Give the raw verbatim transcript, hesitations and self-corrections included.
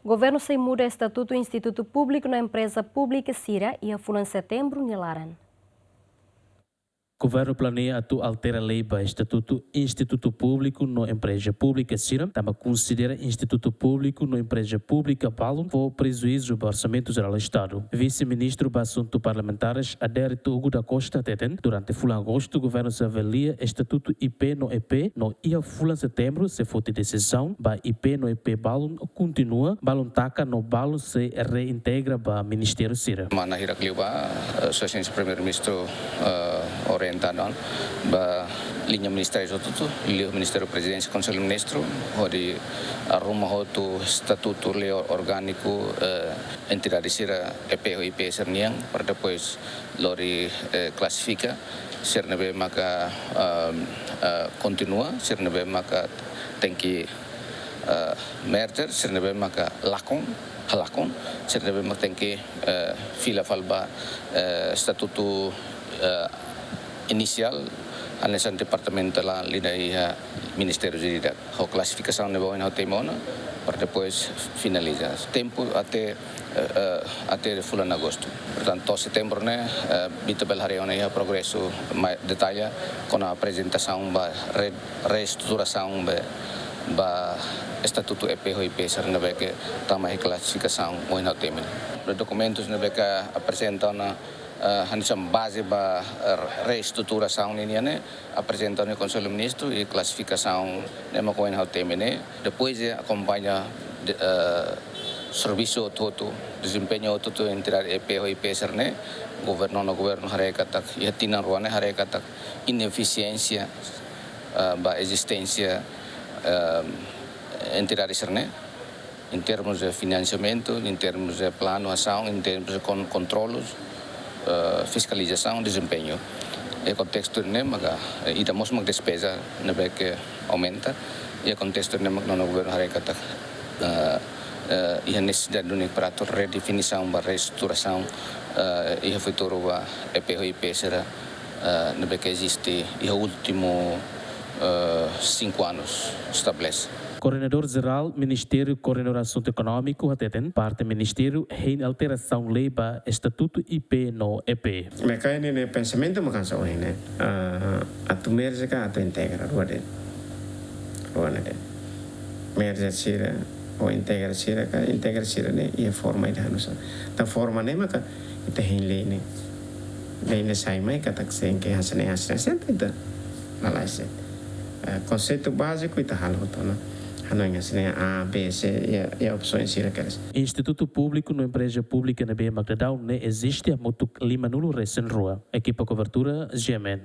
Governu sei muda estatutu institutu públiku no empreza públika sira iha fulan setembru nia laran. Governu planeia atu altera lei ba estatutu institutu públiku no empreza públika sira, tanba konsidera institutu públiku no empreza públika balun fó prejuízu ba Orsamentu Jerál Estadu. Vise-Ministru ba Asuntu Parlamentares, Adérito Hugo da Costa, hateten, durante fulan agostu governu sei avalia estatutu I P no E P, no iha fulan setembru sei foti desizaun ba I P no E P balun kontinua, balun taka no balun sei reintegra ba ministériu sira. Mana hirak liu ba, eh, Sua Exelénsia Primeiru-Ministru, eh, orienta ona ba liña ministeriál hotu-hotu, liu Ministériu Prezidénsia, Konsellu Ministru, hodi arruma hotu estatutu, lei orgániku, eh, entidade sira E P ho I P sira-nian, para depois lori, eh, klasifika sira ne'ebé maka, ehm, eh, kontinua, sira ne'ebé maka tenke, eh, merger, sira ne'ebé maka lakon, halakon, sira ne'ebé maka tenke, eh, fila fali ba, eh, estatutu, eh, inisiál, hanesan departamentu laran iha ministériu sira-nian. Ho klasifikasaun ne'ebé ohin ha'u temi ona, para depois finaliza. Tempu até, eh, eh, até fulan agostu. Portantu, to'o setembru ne'e, eh, ita bele haree ona iha progresu mai detalle, kona aprezentasaun ba re-, reestruturasaun ba, ba estatutu E P ho I P sira ne'ebé ke tama iha klasifikasaun ohin ha'u temi. Dokumentus ne'ebé ke aprezenta ona, eh, hanesan baze ba, eh, reestruturasaun ninian ne'e, aprezenta ona iha Konsellu Ministru i klasifikasaun ne'e mak ohin ha'u temi ne'e. Depois de akompaña de, eh, servisu hotu-hotu, dezempeñu hotu-hotu entidade E P ho I P sira-ne'e, governu, nona governu haree katak, iha tinan rua ne'e haree katak inefisiénsia, eh, ba ezisténsia, eh, entidade sira-ne'e. Em termos de finansiamentu, em termos de planu asaun, em termos de kon-, kontrolu, eh, fiskalizasaun, dezempeñu. Iha kontestu ne'e maka, eh, ita mós mak despeza ne'ebé ke aumenta. Iha kontestu ne'e mak nona governu haree katak, eh, eh, iha nesesidade duni para atu redefinisaun ba reestruturasaun, eh, iha futuru ba E P ho I P sira, eh, ne'ebé ke eziste iha últimu, eh, cinco anos estabelese. Koordenadór Jerál Ministériu Koordenadór Asuntu Ekonómiku hateten, parte ministériu hein alterasaun lei ba estatutu I P no E P. Maka ne'e, ne'e pensamentu mak hanesan ohin ne'e, ah, atu merge ka atu integra, rua de'it. Rua ne'e de'it. Merge sira, ou integra sira ka, integra sira ne'e, iha forma ida hanesan. Entaun forma ne'e maka ita hein lei ne'e. Lei ne'e sai mai katak tenke hanesan ne'e, hanesan ne'e, sempre ita lalais de'it. Eh, konseitu báziku ita halo hotu ona. Hanoin hanesan ne'e A, B, C, iha, iha opsaun sira kedas. Institutu públiku no empreza públika ne'ebé mak daudaun ne'e eziste hamutuk limanulu resin rua. Ekipa kobertura, G M N.